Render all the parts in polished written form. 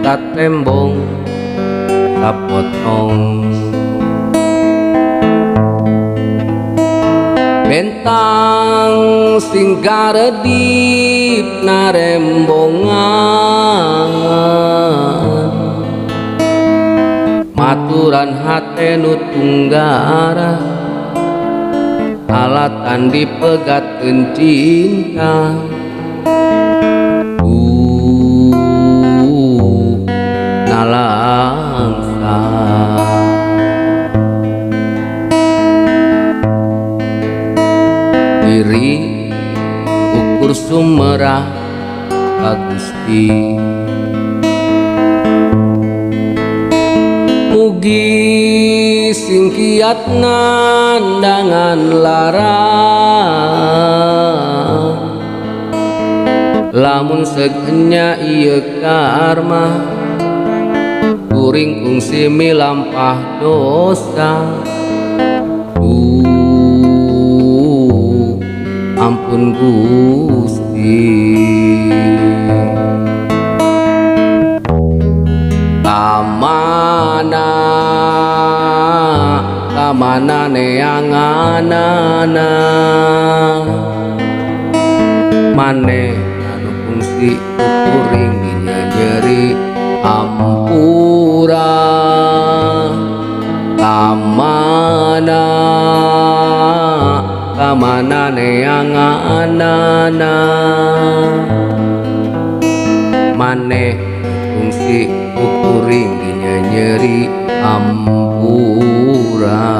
Katembong sapotong bentang sing garedip narembongan maturan hate nu tunggara alatan dipegatkeun cinta. Nalangsa diri ukur sumerah ka Gusti mugi singkiat nandangan larang lamun segenya ieu karma kuring kungsi milampah dosa. Ampun Gusti. Kamana kamana neanganana maneh anu kungsi kuring dinyeri ampura. Kamana kamana neanganana maneh kungsi kuring dinyeri ampura.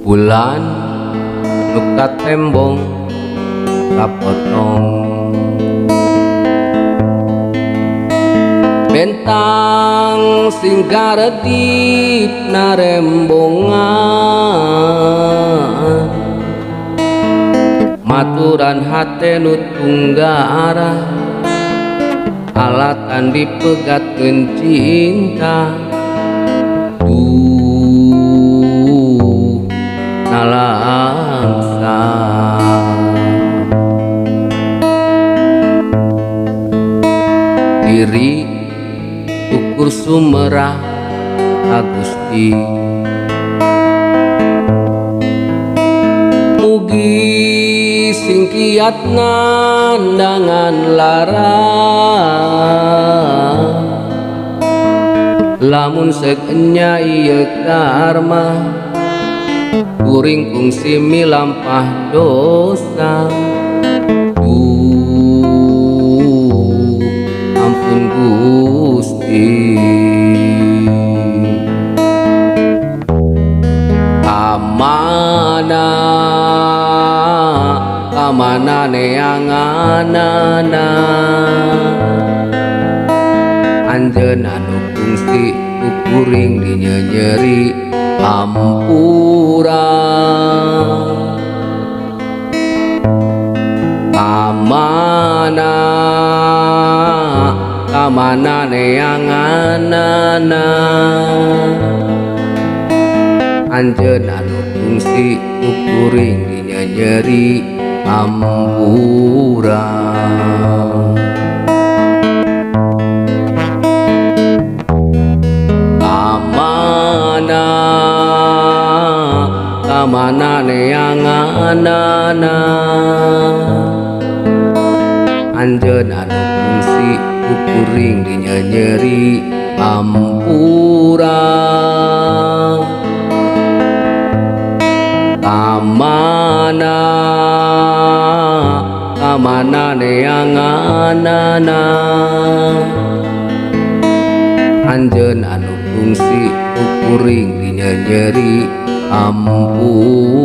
Bulan nu katembong kapotong bentang sing garedip narembongan maturan hate nu tunggara alatan dipegatkeun cinta. Nalangsa diri ukur sumerah ka Gusti mugi singkiat nandangan larang lamun segenya ieu karma kuring kungsi milampah dosa. Ampun Gusti. Kamana kamana neanganana anjeun anu kungsi kuring dinyenyeri ampura. Kamana kamana neanganana anjeun anu kungsi kuring dinyenyeri ampura. Kamana kamana neanganana anjeun anu kungsi kuring dinyenyeri ampura. Kamana kamana neanganana anjeun anu kungsi kuring dinyenyeri ampura.